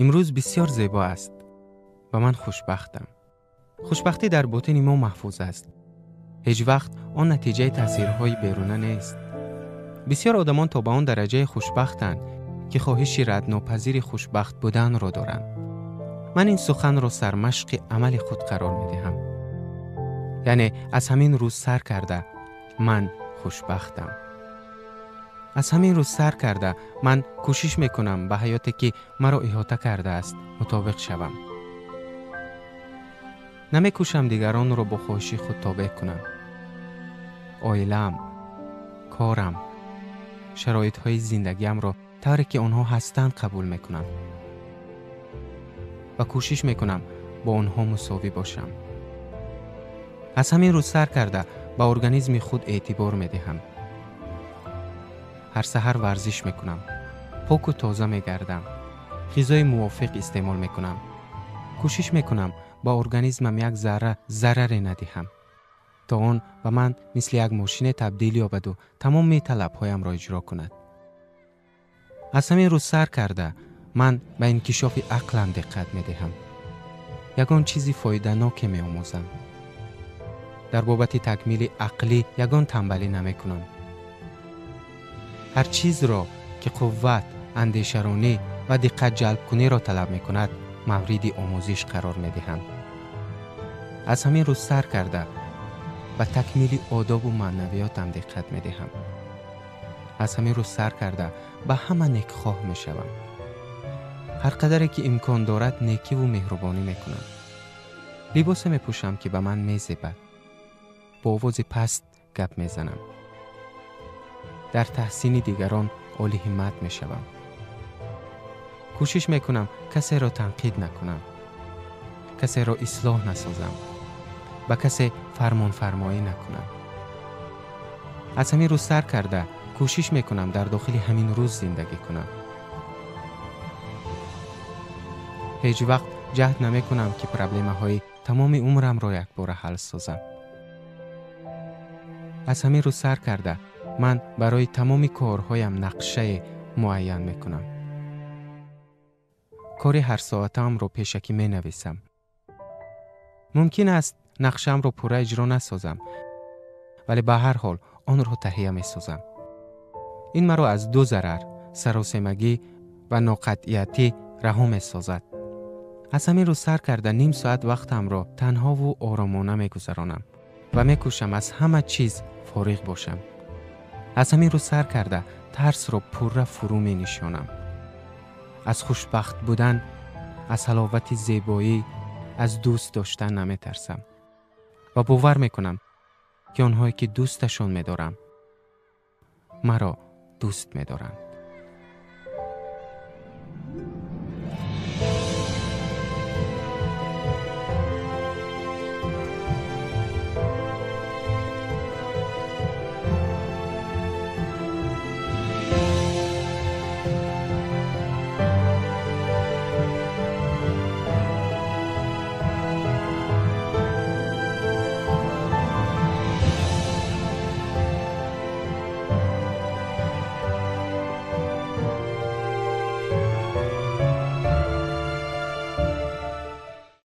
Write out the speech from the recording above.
Имрӯз бисёр зебо аст ва ман хушбахтам. Хушбахтӣ дар ботини мо маҳфуз аст. Ҳеҷ вақт он натиҷаи таъсирҳои беруна нест. Бисёр одамон то ба он дараҷаи хушбахтанд, ки хоҳиши раднопазири хушбахт буданро доранд. Ман ин суханро сармашқи амали худ қарор медиҳам. Яъне аз ҳамин рӯз сар карда ман хушбахтам. Аз ҳамин рӯз сар карда ман кӯшиш мекунам ба ҳаёте ки маро иҳота кардааст мутобиқ шавам. Намекӯшам дигаронро бо хоҳиши худ тобеъ кунам. Оилаам, корам, шароитҳои зиндагиамро тавре ки онҳо ҳастанд қабул мекунам ва кӯшиш мекунам бо онҳо мусовӣ бошам. Аз ҳамин рӯз сар карда ба организми худ эътибор медиҳам. Ҳар саҳар варзиш мекунам, поку тоза мегардам, ғизои мувофиқ истеъмол мекунам. Кӯшиш мекунам ба организмам як зарра зараре надиҳам, то он ба ман мисли як мошине табдил ёбаду тамоми талабҳоямро иҷро кунад. Аз ҳамин рӯз сар карда ман ба инкишофи ақлам диққат медиҳам. Ягон чизи фоиданоке меомӯзам. Дар бобати такмили ақлӣ ягон тамбалӣ намекунам. Ҳар чизро ки қувват, андешаронӣ ва диққатҷалбкуниро талаб мекунад, мавриди омӯзиш қарор медиҳам. Аз ҳамин рӯз сар карда ба такмили одобу маънавиётам диққат медиҳам. Аз ҳамин рӯз сар карда ба ҳама некхоҳ мешавам. Ҳар қадаре ки имкон дорад некиву меҳрубонӣ мекунам. Либосе мепӯшам ки ба ман мезебад. Бо овози паст гап мезанам. Дар таҳсини дигарон олиҳиммат мешавам. Кӯшиш мекунам касеро танқид накунам, касеро ислоҳ насозам, ба касе фармонфармоӣ накунам. Аз ҳамин рӯз сар карда кӯшиш мекунам дар дохили ҳамин рӯз зиндагӣ кунам. Ҳеҷ вақт ҷаҳд намекунам ки проблемаҳои тамоми умрамро якбора ҳал созам. Аз ҳамин рӯз сар карда ман барои тамоми корҳоям нақшае муайян мекунам. Кори ҳарсоатаамро пешакӣ менависам. Мумкин аст нақшаамро пурра иҷро насозам, вале ба ҳар ҳол онро таҳия месозам. Ин маро аз ду зарар, саросемагӣ ва ноқатъиятӣ раҳо месозад. Аз ҳамин рӯз сар карда ним соат вақтамро танҳову оромона мегузаронам ва мекӯшам аз ҳама чиз фориғ бошам. Аз ҳамин рӯз сар карда тарсро пурра фурӯ менишонам. Аз хушбахт будан, аз ҳаловати зебоӣ, аз дӯст доштан наметарсам ва бовар мекунам ки онҳое ки дӯсташон медорам маро дӯст медоранд.